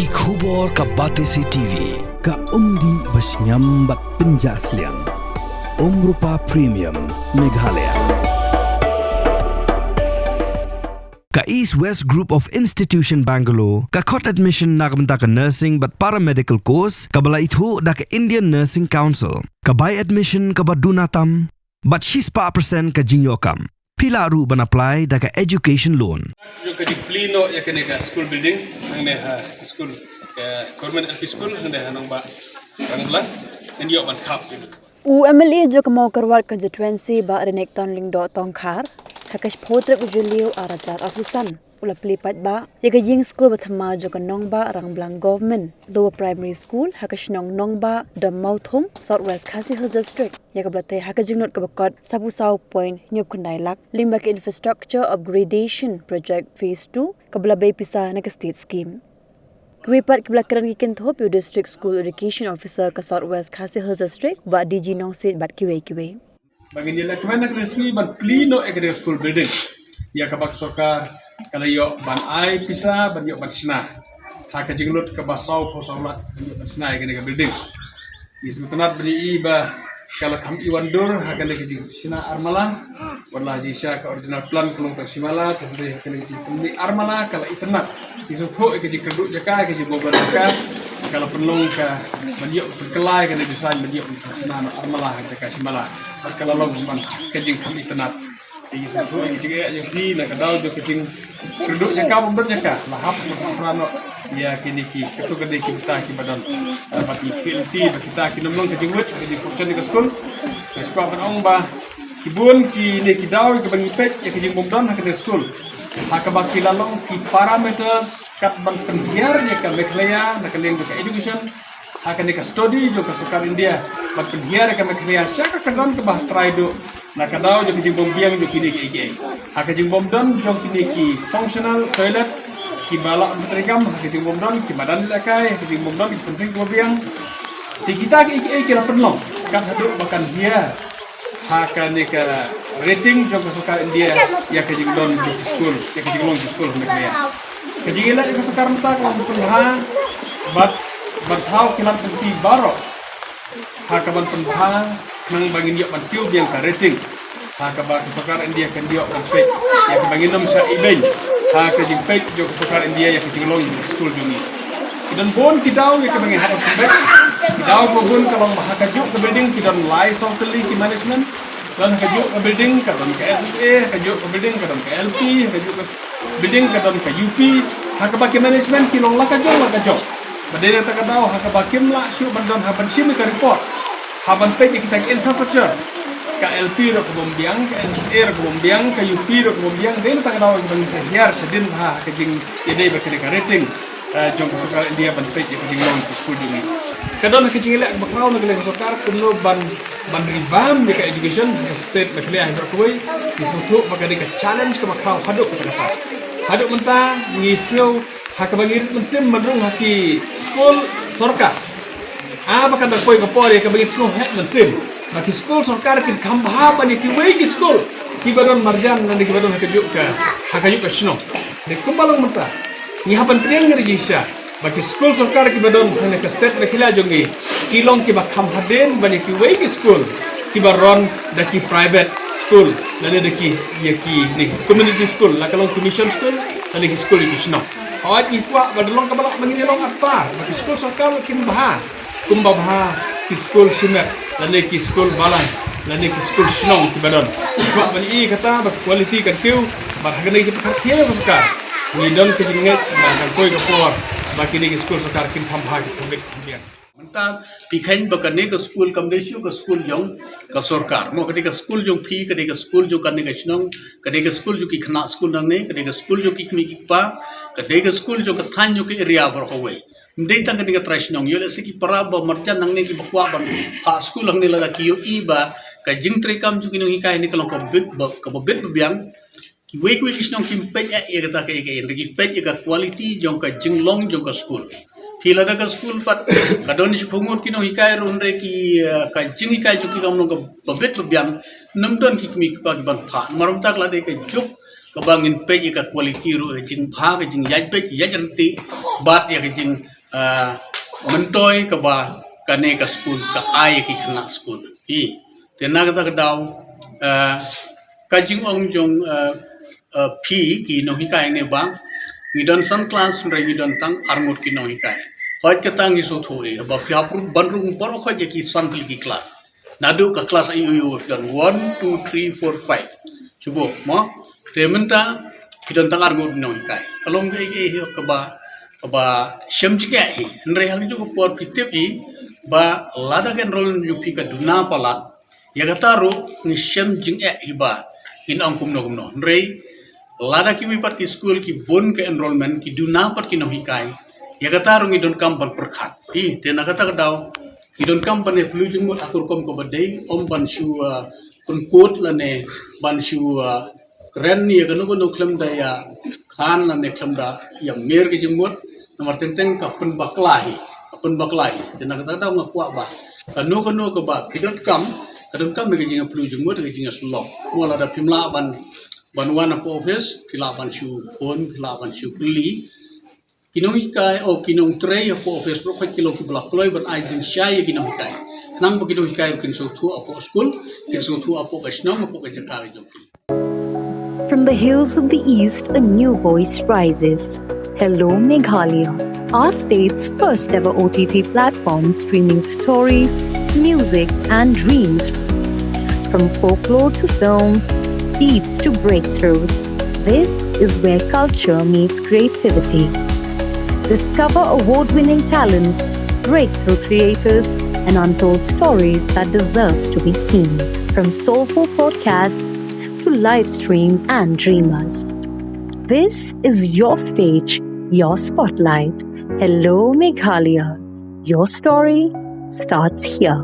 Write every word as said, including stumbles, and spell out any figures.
Ki khubor ka Batesi T V, ka umdih ba shngiam bad pynjah sliang. Umrupa Premium, Meghalaya. Ka East West Group of Institution Bangalore ka khot admission na ka bynta ka nursing bad paramedical course kaba la ithuh da ka Indian Nursing Council. Ka bai admission kaba duna tam bad shispah percent ka jingïoh kam. Phi lah ruh ban apply da ka education loan. Jong ka jingplie noh ïa kane ka school building, hangne ha school, ka Government L P School, hangne ha Nongbah Rangblang, ngin ïoh ban khap. U M L A jong ka Mawkyrwat Constituency Bah Renikton Lyngdoh Tongkhar, ha ka shiphew tarik u Jylliew ar hajar arphew san, u la plie paidbah ïa ka ïing skul ba thymmai jong ka Nongbah Rangblang Government Lower Primary School ha ka shnong Nongbah, Dom Mawthung, South West Khasi Hills District, ïa kaba la tei ha ka jinglut kaba kot saphew saw point hynñiew khyndai lak lyngba ka Infrastructure Upgradation Project Phase two, kaba la bei pisa na ka State Scheme. Kiwei pat kiba la kren ki kynthup ïa u District School Education Officer ka South West Khasi Hills District, Bah D G Nongsiej bad kiwei kiwei. Ba ngin ïa leh kmen ha kane ka sngi ban plie noh ïa kane ka school building. Ïa kaba ka sorkar ka la ïoh ban ai pisa ban ïoh ban shna ha ka jinglut kaba saw phew saw lak ban ïoh ban shna ïa kane ka building. Ngi sngewtynnat ban ïohi ba ka la kham iwan dur ha kane ka jingshna armala. Wat la jingshisha ka original plan ka long tang shimala, hynrei ha kane ka jingpynmih armala ka la itynnat. Ngi sngewthuh ïa ka jingkyrduh jaka, ïa ka jingbymdon jaka, ka la pynlong ka ban ïoh pynkylla ïa kane ka design ban ïoh pynshna noh armala ha jaka shimala. Bad ka la long man ka jingkham itynnat. Ngi sngewthuh ïa ka jingeh jong phi na ka daw jong ka jingkyrduh jaka bymdon jaka. La hap ban pynpra noh ïa kine ki, katto katne ki bynta kiba don. Ah, bad ngi appeal te ba kita kin ym long ka jingwit ha ka jingfunction jong ka skul. Nga kwah ban ong ba ki bun kine ki daw kiba ngi peit ïa ka jingbymdon ha kane ka skul, ha kaba ki la long ki parameters kat ban pynhiar ïa ka Meghalaya na ka liang jong ka education, ha kane ka study jong ka sorkar India ban pynhiar ïa ka Meghalaya sha ka kyrdan kaba trai duh na ka daw jong ka jingbymbiang jong kine kiei kiei. Ha ka jingbymdon jong kine ki functional toilet, kiba lah ban treikam ha ka jingbymdon ki madan lehkai, ha ka jingbymdon ki fencing kaba biang. Te kita kiei kiei ki la pynlong kat haduh ba kan hiar ha kane ka rating jong ka sorkar India ïa ka jingdon jong ki skul, ïa ka jinglong ki skul ha Meghalaya. Ka jingïaleh jong ka sorkar mynta ka long ban pynbha bad ban thaw ki lad lynti baroh ha kaban pynbha khnang ba ngin ïoh ban kiew biang ka rating, ha kaba ka sorkar India kan ïoh ban peit ïa kaba ngin ym shah ibeiñ ha ka jingpeit jong ka sorkar India ïa ka jinglong jong ki skul jong ngi. Ki don bun ki daw ïa kaba ngi hap ban pynbeit. Ki daw ba bun ka long ba ha kajuh ka building ki don lai saw tylli ki management. Don ha kajuh ka building ka don ka S S A, ha kajuh ka building ka don ka L P, ha kajuh ka s-, building ka don ka U P, ha kaba ki management ki long la ka jong la ka jong. Ba dei na kata ka daw ha kaba kim lah shuh ban don ha ban shim ïa ka report, ha ban peit ïa kita ki infrastructure. Ka L P ruh ka bym biang, ka S S A ruh ka bym biang, ka U P ruh ka bym biang. Dei na kata ka daw ha kaba ngi sa hiar shadien ha ka jingïadei bad kane ka rating, eh, jong ka sorkar India ban peit ïa ka jinglong ki skul jong ngi. Ka don ha ka jingïaleh kaba khraw na ka liang ka sorkar kumno ban, ban revamp ïa ka education ha ka state Meghalaya hi baroh kawei. Ngi sngewthuh ba ka dei ka challenge kaba khraw haduh katta katta. Haduh mynta ngi sngew ha kaba ngi rit mynsiem ban rung ha ki skul sorkar. Ah, ba kan da poi ka por ïa kaba ngi sngew heh mynsiem ba ki skul sorkar kin kham bha ban ïa kiwei ki skul kiba don marjan lane kiba don ha kajuh ka, ha kajuh ka shnong. Te kumba long mynta ngi hap ban pdiang ïa ka jingshisha ba ki skul sorkar kiba don hangne ha ka state Meghalaya jong ngi ki long kiba kham hadien ban ïa kiwei ki skul kiba run da ki private school lane da ki, ïa kine community school, la ka long ki mission school lane ki skul ïa ki shnong. Hooid ngi kwah ba da long kaba lah ba ngin ïa long artar ba ki skul sorkar kin bha kumba bha ki skul shimet lane ki skul balang lane ki skul shnong kiba don. Ngi kwah ban ïohi kata ba ka quality kan kiew. Bad ha kane ka jingpyrkhat ïa ka sorkar ngi don ka jingngeit ba kan poi ka por ba kine ki skul sorkar kin kham bha, kin kham bit, kin kham biang. Mynta phi kheiñ ba kane ka skul kam dei shuh ka skul jong ka sorkar. Mo, ka dei ka skul jong phi, ka dei ka skul jong kane ka shnong, ka dei ka skul jong ki khynnah skul nangne, ka dei ka skul jong ki kmie ki kpa, ka dei ka skul jong ka thaiñ, jong ka area baroh kawei. Ym dei tang kane ka trai shnong, ïoh lehse ki para ba marjan nangne kiba kwah ban phah skul hangne lada ki ïohi ba ka jingtreikam jong ki nonghikai hangne ka long kaba bit ba, kaba bit ba biang. Kiwei kiwei ki shnong kim peit eh ïa kata kaei kaei, hynrei ki peit ïa ka quality jong ka jinglong jong ka skul. Phi lada ka skul pat ka don shiphew ngut ki nonghikai ruh hynrei ki, eh, ka jinghikai jong ki kam long kaba bit ba biang, ym don ki kmie ki kpa kiban phah. Namar mynta ka la dei ka juk kaba ngin peit ïa ka quality ruh, ka jingbha, ka jingïaid beit, ïaid ryntih bad ïa ka jing uh, myntoi kaba kane ka skul ka ai ki khynnah skul. Hi, te na kata ka daw, uh, ka jingong jong uh, uh, phi ki nonghikai ne ba ngi don san klas, hynrei ngi don tang arngut ki nonghikai. Hoi kata ngi sngewthuh hi ba phi hap ban rung baroh khoit ïa ki san tylli ki klas. Naduh ka klas ïa u ïa u don one, two, three, four, five. Shu buh mo. Te mynta ki don tang arngut nonghikai. Ka long kaei kaei hi kaba, kaba shem jingeh hi. Hynrei ha kajuh ka por phi tip hi ba lada ka enrollment jong phi ka duna palat, ïa kata ruh ngi shem jingeh hi ba ngin ong kumno kumno. Hynrei lada kiwei pat ki skul ki bun ka enrollment, ki duna pat ki nonghikai, ïa kata ruh ngi donkam ban pyrkhat hi. Te na kata ka daw ngi donkam ban ïa phylla jingmut ha ka rukom kaba dei, ym ban shu uh, pynkut lane ban shu uh, kren ïa kano kano khlem da ïa khan lane khlem da ïa mir ka jingmut. Namar teng teng ka pynbakla hi, ka pynbakla hi. Te na kata ka daw nga kwah ba kano kano kaba phi donkam, ka donkam ïa ka jingïaphylla jingmut, ka jingïasyllok. Mo lada phim lah ban, ban wan hapoh office, phi lah ban shu phone, phi lah ban shu kylli. Ki nonghikai, oh, ki nongtrei hapoh office ruh ki long kiba la kloi ban ai jingshai ïa ki nonghikai. Khnang ba ki nonghikai ruh kin sngewthuh hapoh skul, kin sngewthuh hapoh ka shnong, hapoh ka jaka ka jong ki. From the hills of the East, a new voice rises. Hello, Meghalaya. Our state's first ever O T T platform streaming stories, music, and dreams. From folklore to films, beats to breakthroughs, this is where culture meets creativity. Discover award winning talents, breakthrough creators, and untold stories that deserves to be seen. From soulful podcasts to live streams and dreamers. This is your stage, your spotlight. Hello, Meghalaya. Your story starts here.